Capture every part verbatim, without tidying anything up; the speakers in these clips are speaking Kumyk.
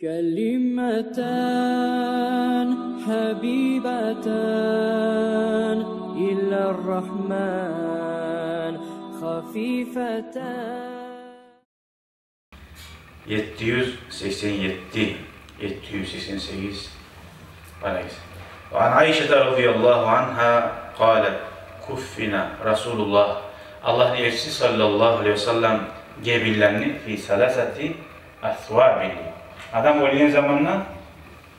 كلمتان حبيبتان إلى الرحمن خفيفتان. Етти юз сексен етти, етти юз сексен сегиз. Къарагъыз. وعن عائشة رضي الله عنها قالت: كفن رسول الله. Аллагьны элчиси саллаллагьу алайгьи ва саллам гебинленди في ثلاثة أثواب. Адам оьлген заманда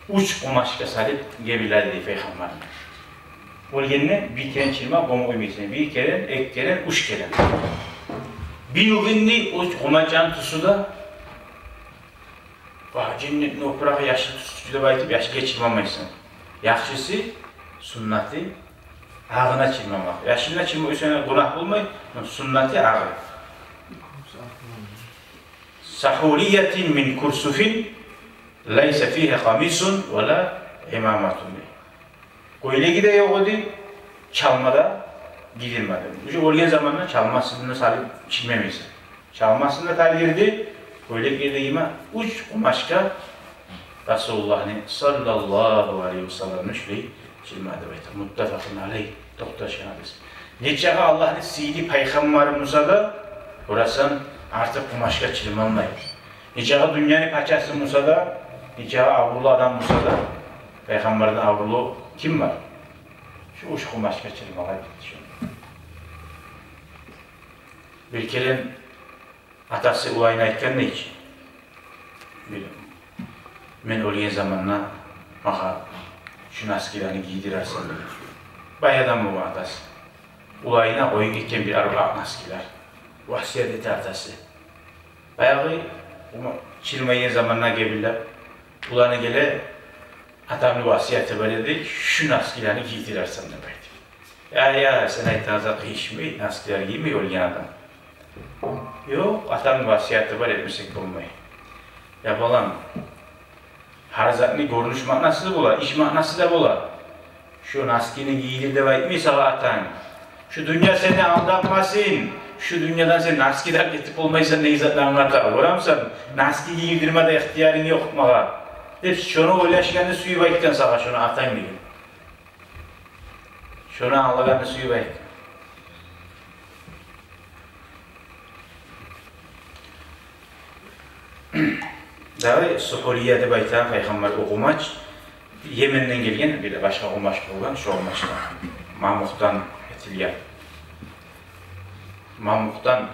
уьч къумачгъа салып гебинледи дей Пайхаммарны. Оьлгенде бир керен чырмап къоймай эсе, бир керен, эки керен, уьч керен. Билдинг де, о къумачны тюсю де, ва, женнетни опурагъы яшыл тюс деп айтып, яшылгъа чырмамайсан. Яхшысы, суннаты, агъына чырмамакъ. Яшылына чырмаса гюнагь болмай, но суннаты агъы. سحولية من كرسف ليس فيها قميص ولا عمامة. Гёйлеги де ёкъ эди, чалма да гийдирмеди. Уже оьлген заманда чалмасын да салып чырмамайсан. Чалмасын да тайдырды, гёйлек де гийме, уьч къумачгъа Расулуллагьны саллаллагьу алайгьи ва салламны шулай чырмады деп айта. متفق عليه. Токъташгъан гьадис. Нечакъы Аллагьны сыйлы пайхаммары буса да, орасан артыкъ къумачгъа чырмалмай. Нечакъы дюньяны пачасы буса да, нечакъы абурлу адам буса да, пайхаммардан абурлу ким бар? Шу уьч къумачгъа чырмагъа гетди шу. Бир керен атасы уланына айтгъан дей чи, бир, мен оьлген заманда магъа шу носкилени гийдирерсен деп. Бай адам болгъан атасы. Уланына къоюп гетген бир арив акъ носкилер. Васият эте атасы. Баягъы, о чырмайгъан заманда гебинлеп, уланы геле, атамны васияты бар эди, шу носкилени гийдирерсен деп айтып. Я, я, сен айтагъан зат къыйышмай, носкилер гиймей оьлген адам. Ёкъ, атамны васияты бар, этмесек болмай. Я балам, гьар затны гёрюнюш маънасы да бола, иш маънасы да бола. Шу носкини гийдир деп айтмай сагъа атанг. Шу дюнья сени алдатмасын. Шу дюньядан сен носки де гетип болмайсан, не зат англата. Гёремисен, носки гийдирме де ихтиярынг ёкъ магъа. Деп шону ойлашгъанны сююп айтгъан сагъа шону атанг деген. Шону англагъанны сююп айтгъан. Дагъы сухулия деп айтагъан пайхаммар о къумач, Йеменден гелген бир де башгъа къумач болгъан, шо къумачдан, мамукъдан этилген. Мамукъдан,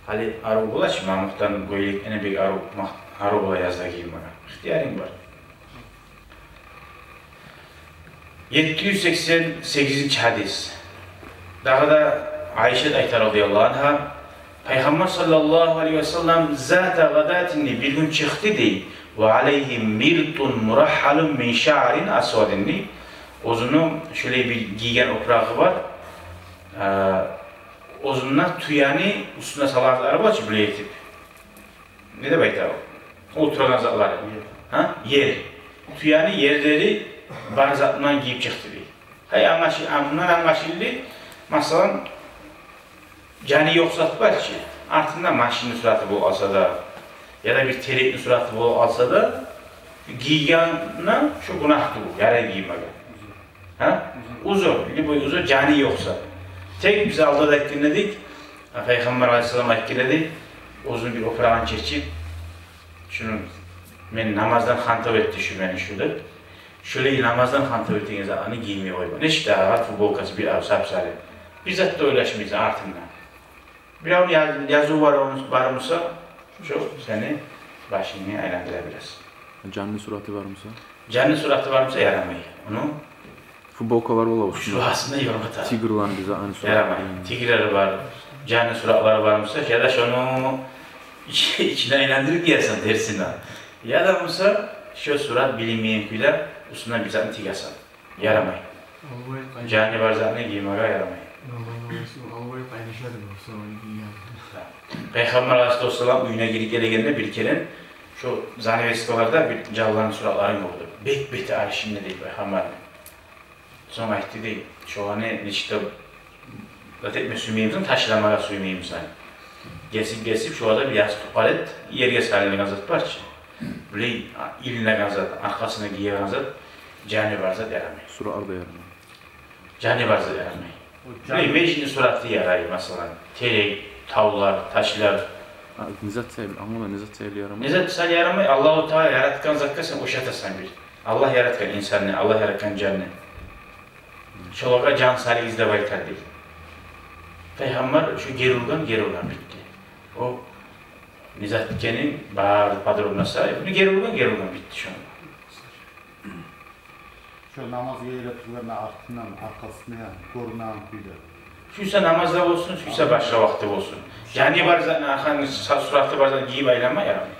гьали арив бола чы, мамукъдан гёйлек, эне бек арив, ма-, арив бола язда гиймеге. Ихтиярынг бар. Етти юз сексен сегизинчи гьадис. Дагъы да Айшат айта, радияллагьу ангьа, Пайхаммар саллаллагьу алайгьи ва саллам зата гъадатин, бир гюн чыкъды дей, ва алайгьи миртун мураххалун мин шаърин асвадин, оьзюню шолай бир гийген опурагъы бар, э, оьзюнде тюени уьстюне салагъан зат бар чы, булай этип. Не деп айта о? Олтурагъан затлары. Ер. Гьа? Ер. Тюени ерлери бар затындан гийип чыкъды дей. Гьай, англашыл-, а, мундан англашылды, масала, жаны ёкъ зат бар чы, артында машинни сураты болуп къалса да, яда бир терекни сураты болуп къалса да, гийгенде шо гюнагь тюгюл, ярай гиймеге. Гьа? Узур, любой узур, жаны ёкъ зат. Тек биз алда да айтгъан эдик, Пайхаммар алайгьиссалам айтгъан эди, оьзюню бир опурагъын чечип, шуну мен намаздан хантав этди шу мени шу деп. Шолай намаздан хантав этеген затны гиймей къойма. Нечик де агъар футболкасы бир арив, сап-сары. Бир зат да ойлашмайсан артында. Биревню яз-, языву бар, бар буса, шо сени башынгны айландыра бираз. Жанны сураты бар буса? Жанны сураты бар буса, ярамай. Ону футболкалар бола уьстюнде. Шо астында ёргъа тагъып. Тигрланы бизде аны сураты. Ярамай. Тигрлери бар, жанны суратлары бар буса, яда шону ич-, ичине айландырып гиесен терсине. Яда буса, шо сурат билинмейген кюйде уьстюне бир затны тигесен. Ярамай. Алгъай къайны-. Жаны бар затны гиймеге ярамай. Алгъай къайны-, алгъай къайнаша да болса, ону гийген. Пайхаммар алайгьиссалату вассалам уьюне гирип гелегенде бир керен шо занавескаларда бир жанланы суратларын гёрдю. Бек бети аришинде дей Пайхаммарны. Сонг айтды дей, шоланы нечик де зат этме сюймеймисен, ташламагъа сюймеймисен. Гесип-гесип, шоларда бир ястыкъ бар эди, ерге салынгъан зат бар чы. Булай илинеген зат, аркъасына гиеген зат, жаны бар зат ярамай. Сурат да ярамай. Жаны бар зат ярамай. О жан- Булай межитни сураты ярай, масала, терек, тавлар, ташлар. А, не зат саялы, англама, не зат саялы ярамай? Не зат саялы ярамай? Аллагьу Таала яратгъан затгъа сен ошатасан бир. Аллагь яратгъан инсанны, Аллагь яратгъан жанны. Шолагъа жан салыгъыз деп айтар дей. Пайхаммар шо гери ургъан, гери ургъан, битди. О не зат экенин бары подробно сай, буну гери ургъан, гери ургъан, битди шону. Шо намазгъа эретургъанда артындан, аркъасына гёрюнеген кюйде. Сюйсе намазда болсун, сюйсе башгъа вакътиде болсун. Жаны бар затны, аркъаны са-, сураты бар затны гийип айланма ярамай.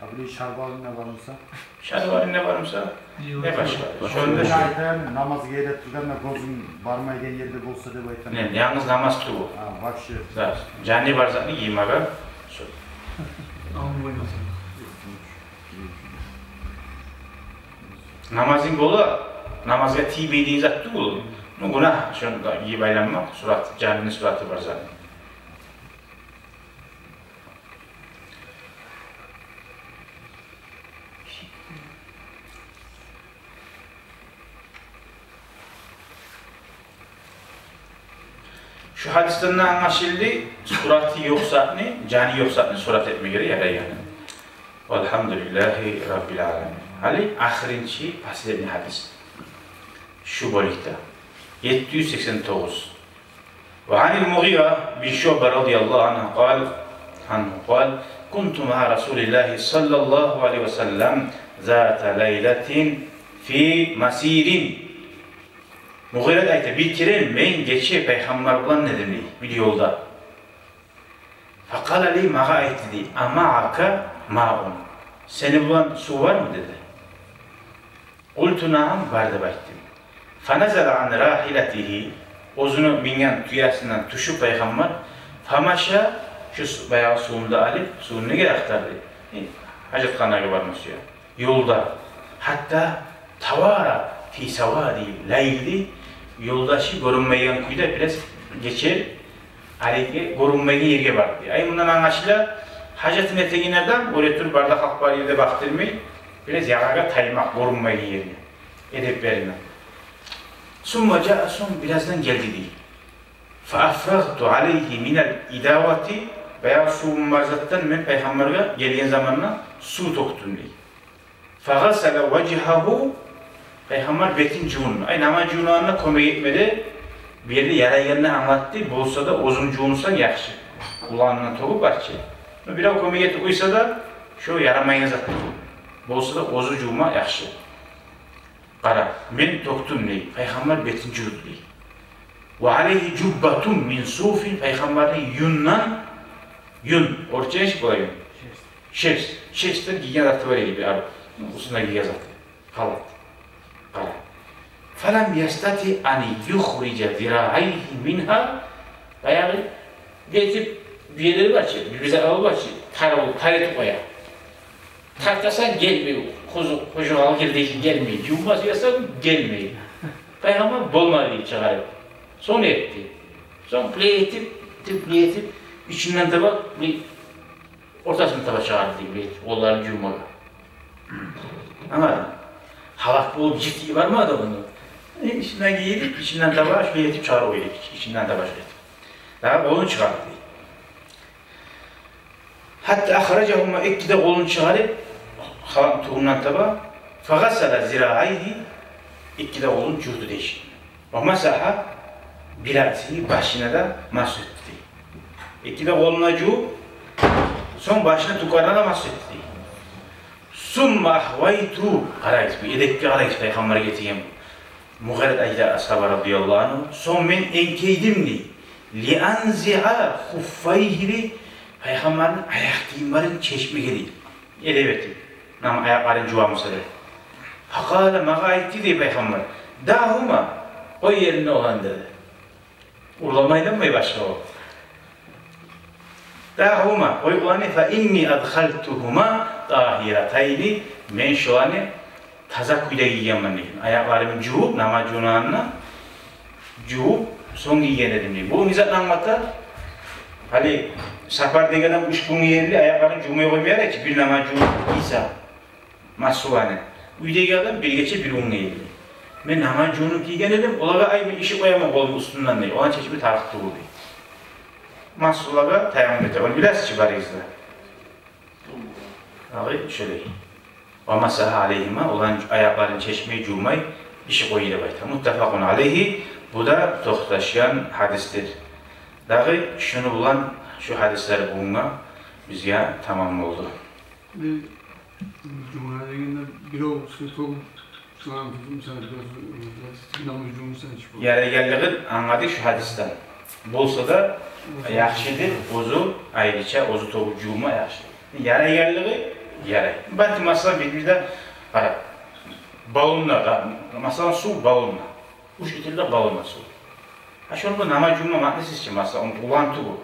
А, булай шалбарында бармыса? Шалбарында бармыса, не башгъа? Шонда шо. Айтайым, намазгъа эретургъанда гёзюнг бармайгъан ерде болса деп айтаман. Не, янгыз намаз тюгюл. А, вообще. Да, жаны бар затны гиймеге. Шо. Англамайсан. Намазынг бола, намазгъа тиймейген зат тюгюл. Ну, гюнагь шонда гийип айланмакъ, сурат, жанны сураты бар затны. Шу гьадисден де англашылды, сураты ёкъ затны, жаны ёкъ затны сурат этмеге ярайгъаны. Валгьамдулиллагьи раббил аламин. Гьали ахырынчы, последний гьадис. Шу бёлюкде. Етти юз сексен тогъуз. وعن المغيرة بن شعبة رضي الله عنه قال، عنه قال: كنت مع رسول الله صلى الله عليه وسلم ذات ليلة في مسير. Мугъират айта: бир керен мен гече Пайхаммар булан эдим дей, бир ёлда. فقال لي, магъа айтды дей: أمعك ماء? Сени булан сув бармы? — деди. قلت: نعم, бар, — деп айтдым. فنزل عن راحلته, оьзюню минген тюесинден тюшюп Пайхаммар, فمشى, шу су-, баягъы сувну да алып, сувну неге ахтарды? Э, гьажатханагъа барма сюе. Ёлда. حتى توارى في سواد الليل, ёлдашы гёрюнмейген кюйде бираз гече гьалиге гёрюнмейген ерге барды. Ай, мундан англашыла, гьажатын этеген адам, оьре туруп, бары да халкъ бар ерде бакъдырмай, бираз ягъагъа таймакъ, гёрюнмейген ерге, эдеплеринден. ثم جاء, сонг бираздан гелди дей. فأفرغت عليه من الإداوة, баягъы сувум бар затдан мен Пайхаммаргъа гелген заманда сув тёкдюм дей. فغسل وجهه, Пайхаммар бетин жувунду. Ай, намаз жувунагъанда кёмек этмеди, бу ерде ярайгъанны англатды, болса да оьзюнг жувунсанг яхшы. Къулларындан тёгюп барчы. Ну, бирев кёмек этип къойса да, шо ярамайгъан зат тюгюл. Болса да оьзю жувма яхшы. Къара, мен тёкдюм дей, Пайхаммар бетин жувду дей. وعليه جبة من صوف, Пайхаммарны юндан, юн, орусча нечик бола юн? Шерсть. Шерстьден гийген заты бар эди бир арив. Уьстюне гийген заты. Халат. Къара. فلم يستطع أن يخرج ذراعيه منها. Баягъы, гетип, бир ерлери бар чы, бир, бир зат алып бар чы, тар болуп, тар этип къоя. Тартасан гелмей, къужу-, къужугъал гирди, гелмей. Жувма сюесен, гелмей. Пайхаммар болмады чыгъарып. Сонг этди. Сонг булай этип, тип, булай этип, ичинден таба, булай ортасына таба чыгъарды дей, булай этип, къолларын жувмагъа. Англадынг? Гьалак болуп, житип бармады ону. Ичине гийирип, ичинден таба шулай этип чыгъарып къойду, ичинден таба шулай этип. Дагъы къолун чыгъарды дей. حتى أخرجهما, эки де къолун чыгъарып, халатны тюбюнден таба, فغسل ذراعيه, эки де къолун жувду дей. ومسح برأسه, башына да масгь этди дей. Эки де къолуна жувуп, сонг башына тюкерге де масгь этди дей. ثم أهويت, къарайсыз, бу эдепге къарайсыз, Пайхаммар гетеген бу. Мугъират айта, асгьаба, радияллагьу ангьу: сонг мен энкейдим дей, لأنزع خفيه дей, Пайхаммарны аякъ гийимлерин чечмеге дей. Эдеп этип, нама аякъларын жувамыса деп. فقال, магъа айтды дей Пайхаммар: دعهما, къой еринде оланы, деди. Урламайдан бай башгъа о. دعهما, къой оланы, فإني أدخلتهما طاهرتين, мен шоланы таза кюйде гийгенмен деген. Аякъларымны жувуп, намаз жувунагъанда жувуп, сонг гийген эдим деген. Бу не затны англата? Гьали сапар деген адам уьч гюн ерли аякъларын жувмай къоймай ярай чы, бир намаз жувуп гийсе. Масъуланы. Уьйдеги адам бир гече бир гюнге ерли. Мен намаз жувунуп гийген эдим, олагъа, ай, мен ишип къояман къолумну уьстюнден, дей. Ону чечме тарыкъ тюгюл, дей. Масъулагъа таяммум эте. Ону билесиз чи барыгъыз да. Дагъы шолай. Ва масагьа алайгьима, оланы аякъларын чечмей, жувмай, ишип къоя деп айта. Муттафакъун алайгьи, бу да токъташгъан гьадисдир. Дагъы шуну булан шу гьадислер бугюнге бизге тамам болду. Бир жувуна дегенде бирев су тёгюп, шуланы тутуп, мисал, бирев су, намаз жувунса, иш бола. Ярайгъанлыгъын англадыкъ шу гьадисден. Болса да, яхшыдыр оьзю, айрыча оьзю тёгюп жувма яхшы. Ярайгъанлыгъы ярай. Балки, масала, бир-бирде, къара, баллонлар да, масала, сув баллонлар. Уьч литрлик баллонлар сув. А шону бу намаз жувма маънасы чы, масала, ону къуллан тюгюл.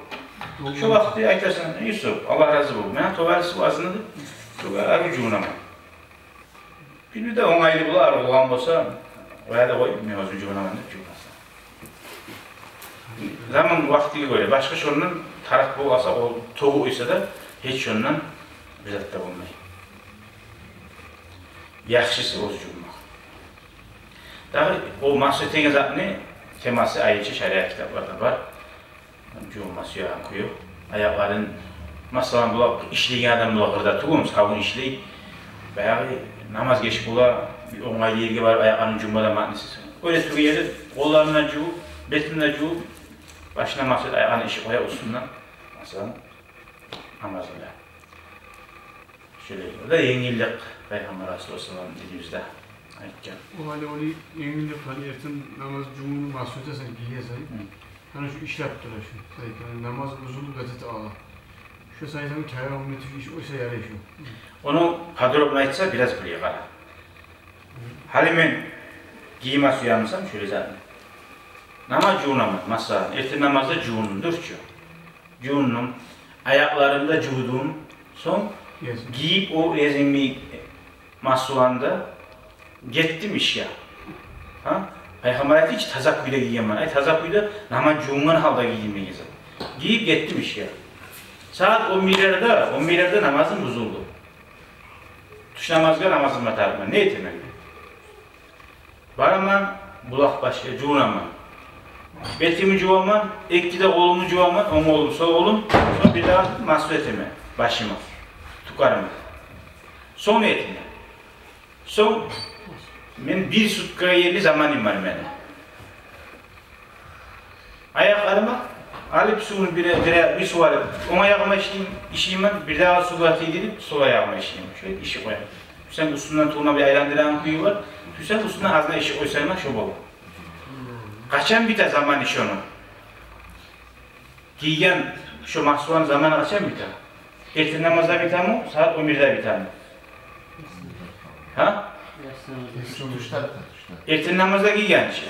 Шо вакъти айтасан: «Юсуп, Аллагь рази болсун, мен тёгерсиз сув азынды, шогъар арив жувунаман». Бир-бирде онгайлы бола, арив къуллан болса, оя да къой, мен оьзюм жувунаман деп жувунасан. Заман вакътиге гёре, башгъа шондан тарыкъ болса, о тёгюп къойса да, гьеч шондан бир зат да болмай. Яхшысы оьзю жувунмакъ. Дагъы о масгь этеген затны темасы айрыча шариат китапларда бар. Жувунма сюеген кюю. Аякъларын, масала, булай ишлейген адам, булай къырда тюгюл, савун ишлей. Баягъы намаз геч бола, бир онгайлы ерге барып аякъларын жувма да маънасы. Оьле тюгюл эди, къолларын да жувуп, бетин де жувуп, башына масгь этип, аякъларын ишип къоя уьстюнден. Масала, намазында. Шолай. О да енгиллик, Пайхаммар алайгьиссалату вассалам динибизде айтгъан. О гьали ону енгиллик, гьали эртен намаз жувунуп масгь этесен, гийесен. Гьы. Гьана шу ишлеп тура шу. Саят, гьали намаз бузулуп гетип къала. Шу саятда таяммум этип иш къойса ярай шу. Ону подробно айтса, бираз биле къара. Гьали мен гийме сюемисем шолай затны. Намаз жувунаман, масала, эртен намазда жувундум, дюр чю. Жувундум, аякъларымны да жувдум, сонг гийип о резинг масъуланы да, гетдим ишге. Гьа? Пайхаммар айтды чы, таза кюйде гийгенмен. Ай, таза кюйде, намаз жувунгъан гьалда гийдим деген зат. Гийип гетдим ишге. Сагьат он бирлерде, он бирлерде намазым бузулду. Тюш намазгъа намазым бар, тарыкъман. Не этемен мен? Бараман, булакъ башгъа жувунаман. Бетими жуваман, эки де къолумну жуваман, онг къолум, сол къолум, сонг бирдагъы масгь этемен башыма, тюкериме. Сонг не этемен? Сонг мен бир суткагъа ерли заманым бар мени. Аякъларыма алып сувну бир, бир, бир сув алып, онг аягъыма ишлеймен, ишлеймен, бирдагъы сувгъа тийдирип, сол аягъыма ишлеймен. Шолай ишип къояман. Тюйсем, уьстюнден тувуна бир айландырагъан кюю бар. Тюйсем, уьстюнден азына ишип къойсам да, шо бола. Къачан бите заманы шону? Гийген шо масъуланы заманы къачан бите? Эртен намазда битеми, сагьат он бирде битеми? Гьа? Тюшде, тюшде. Эртен намазда гийген чи.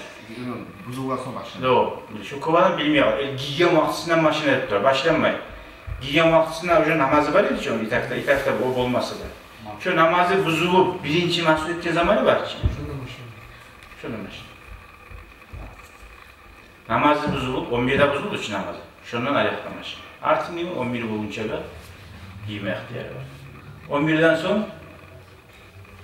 Бузулгъан сонг башлана. Дагъы, шо кёп адам билмей къала. Э, гийген вакътисинден башлана деп тура, башланмай. Гийген вакътисинде уже намазы бар эди чи, итакъда, итакъда о болмаса да. Шо намазы бузулуп, биринчи масгь этген заманы бар чы. Шондан башлана. Шондан башлана. Намазы бузулуп, он бирде бузулду чу намазы. Шондан аякъ намаз. Артындагъы он бир болгъунчагъа гийме ихтияры бар. Он бирден сонг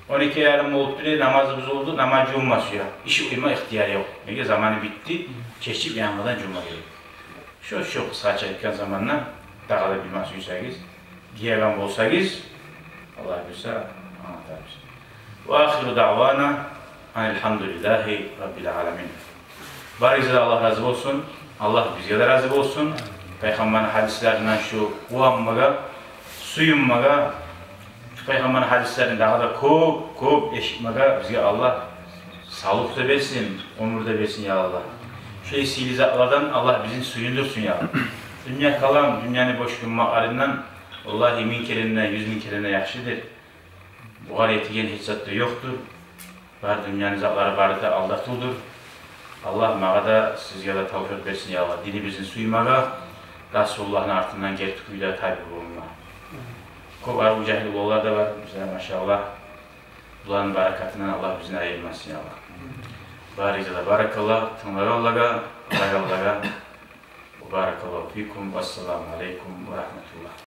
он эки ярым болуп тура, намазы бузулду, намаз жувунма сюе. Ишип къойма ихтияры ёкъ. Неге, заманы битди, чечип янгыдан жувма герек. Шо, шо къысгъача айтгъан заманда, дагъы да билме сюйсегиз, гийеген болсагъыз, Аллагь буюрса, англатарбыз. Ва ахиру даъвана анил гьамдулиллагьи раббил аламин. Барыгъызгъа да Аллагь рази болсун. Аллагь бизге де рази болсун. Пайхаммарны гьадислеринден шу къуванмагъа, сююнмеге, шу Пайхаммарны гьадислерин дагъы да кёп, кёп эшитмеге бизге Аллагь савлукъ да берсин, оьмюр де берсин, я Аллагь. Шулай сыйлы затлардан Аллагь бизин сююндюрсюн, я Аллагь. Дюнья калам, дюньяны бош юммакъларындан, валлагьи, минг керен де, юз минг керен де яхшыдыр. Бугъар етеген гьеч зат да ёкъдур. Бар дюньяны затлары бары да алдатывдур. Аллагь магъа да, сизге де тавфикъ берсин, я Аллагь, динибизни сюймеге, Расулуллагьны артындан герти кюйде таби болма. Кёп арив жагьил уланлар да бар бизде, машаллагь. Буланы баракатындан Аллагь бизин айырмасын, я Аллагь. Барыгъызгъа да баракалла, тынглагъанлагъа, къарагъанлагъа. Ва баракаллагьу фикум. Вассаламу алейкум ва рагьматуллагь.